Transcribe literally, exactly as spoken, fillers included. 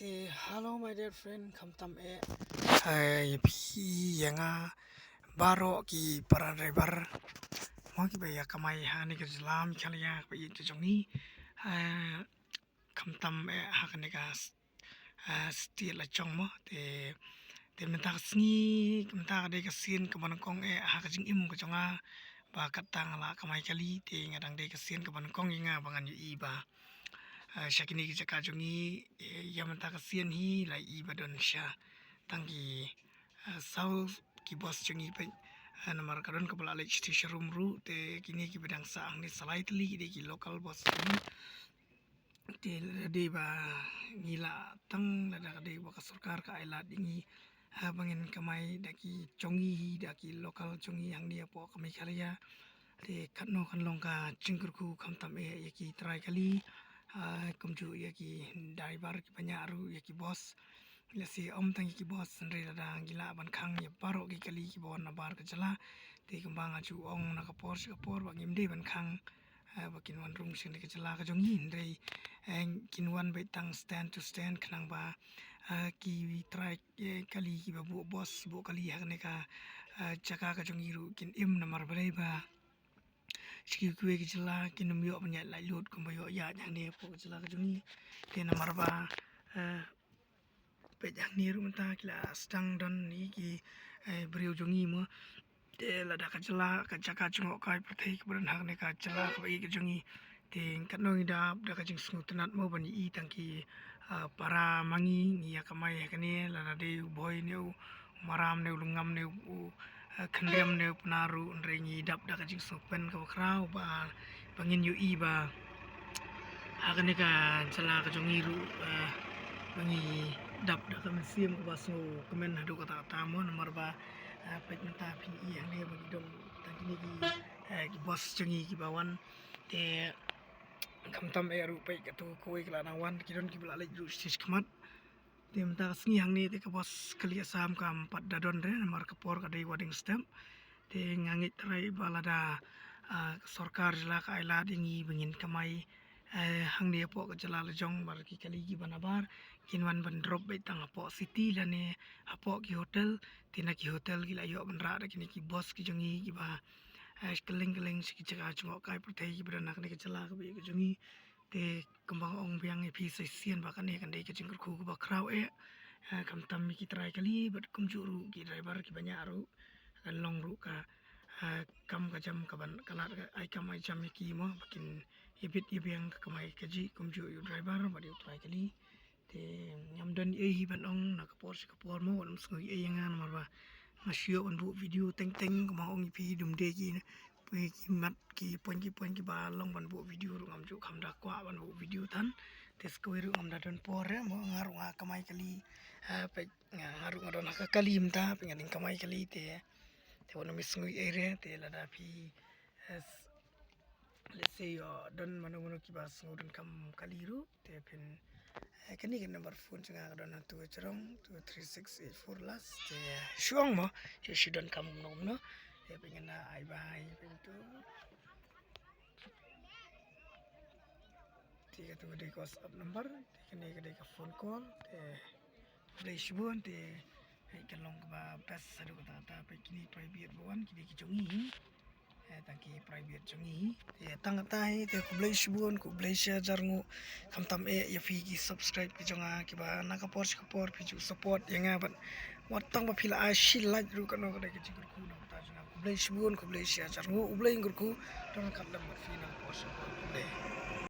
Te hello my dear friend, khamtam eh, eh, ïa phi ïa nga baroh ki para driver mo kiba ïa kamai ha kane ka jylla Meghalaya kaba ïeit ka jong ngi. Eh, khamtam eh ha kane ka s-, eh, state la jong mo. Te, te mynta ka sngi, mynta ka dei ka sien kaba nyngkong eh ha ka jingim ka jong nga ba katta nga la kamai kali, te nga dang dei ka sien kaba nyngkong ïa nga ba ngan ïohi ba, eh, sha kine ki jaka jong ngi, eh, ïa mynta ka sien hi la ïohi ba don sha tang ki, eh, saw ki bus jong ngi peit, eh, namar ka don kaba la leit sha Rum ruh, te kine kiba dang sah hangne sa lai tylli ki dei ki local bus jong ngi. Te lada dei ba ngi lah tang, lada ka dei ba ka sorkar ka ai lad ïa ngi, ha, ba ngin kamai da ki jong ngi hi, da ki local jong ngi hangne hapoh ka Meghalaya. Te katno kan long ka jingkyrkhu khamtam eh ïa ki trai kali, ha, kumjuh ïa ki driver kiba ñiah ruh, ïa ki bus. Lehse ym tang ïa ki bus, hynrei lada ngi lah ban khang ïa baroh ki kali kiba wan nabar ka jylla. Te kumba nga ju ong na ka por sha ka por ba ngim dei ban khang, eh, ba kin wan rung sha kane ka jylla ka jong ngi, hynrei, eh, kin wan beit tang stand to stand khnang ba, eh, ki trai, eh, kali kiba buh bus, buh kali ha kane ka, eh, jaka ka jong ngi ruh kin im, namar balei ba sha kiwei kiwei ki jylla kin ym ïoh ban ïaid laitluid kumba ïoh ïaid hangne hapoh ka jylla ka jong ngi. Te namar ba, eh, peit hangne ruh mynta ki la sdang don ïa ki, eh, briew jong ngi mo. Te lada ka jylla, ka jaka jngohkai pyrthei kaba don ha kane ka jylla kaba ïeit ka jong ngi. Te katno ngi dap da ka jingsngewtynnat mo ban ïohi tang ki, ah, para ma ngi, ngi ïa kamai ha kane, lada dei u Bhoi ne u Maram ne u Lyngngam ne u, ah, Khynriam ne u Pnar ruh, hynrei ngi dap da ka jingsngewkmen kaba khraw ba, ba ngin ïohi ba ha kane ka jylla ka jong ngi ruh, ah, ba ngi dap da ka mynsiem kaba sngewkmen haduh katta katta mo, namar ba, ah, peit mynta phin ïohi hangne ba ngi don tang kine ki, eh, ki bus jong ngi kiba wan. Te khamtam eh ruh peit katto kawei ka la nang wan, ki don kiba la leit ruh sha khmat. Te mynta ka sngi hangne te ka bus kali Assam kam pat da don re, namar ka por ka dei wadeng step. Te nga ngeit trai ba lada, ah, ka sorkar jylla ka ai lad ïa ngi ba ngin kamai, eh, hangne hapoh ka jylla la jong, bad ki kali kiba nabar kin wan ban drop beit tang hapoh city lane hapoh ki hotel. Te na ki hotel ki la ïoh ban rah da kine ki bus ki jong ngi kiba, eh, kylleng kylleng sha ki jaka jngohkai pyrthei kiba don ha kane ka jylla kaba ïeit ka jong ngi. Te kumba nga ong biang ïa phi sa shisien ba kane kan dei ka jingkyrkhu kaba khraw eh, eh, khamtam ïa ki trai kali bad kumjuh ruh ki driver kiba ñiah ruh, kan long ruh ka, eh, kam ka jam kaban, ka lad ka ai kam ai jam ïa ki mo, ba kin ïa bit ïa biang ka kamai kajih kumjuh ïa u driver bad ïa u trai kali. Te ngam don ei hi ban ong na ka por sha ka por mo, wat nym sngew ei ïa nga, namar ba nga shu ïoh ban buh video teng teng, kumba ong ïa phi, dum dei ki, phi ki mat ki point ki point kiba long ban buh video ruh ngam ju kham da kwah ban buh video than. Te sa kawei ruh ngam da don por re mo, nga ruh nga kamai kali, eh, peit nga, nga ruh nga don ha ka kali mynta, peit nga dang kamai kali te. Te wat nym sngew ei re, te lada phi, eh, s-, let's say, ïoh don mano mano kiba sngew donkam kali ruh, te phin, eh, kane ka number phone jong nga ka don ha tu jrong, two three six eight four last, te shu ong mo, te shu donkam kumno kumno, te phin, ngan ai bha ïa phi tu. Te katu ka dei ka WhatsApp number, te kane ka dei ka phone call, te khublei shibun, te, eh, kan long kaba best haduh katta katta, peit kine private ba wan, kine ki jong ngi hi. Eh, tang ki private jong ngi hi. Te tang katta hi, te khublei shibun, khublei shi hajar nguh. Khamtam eh ïa phi ki subscribe ki jong nga kiba na ka por sha ka por phi ju support ïa nga bad wat tang ba phi la ai shi like ruh, kano ka dei ka jingkyrkhu na ka bynta jong nga. Khublei shibun, khublei shi hajar nguh, U Blei un kyrkhu, don ryngkat lem bad phi na ka por sha ka por. Khublei.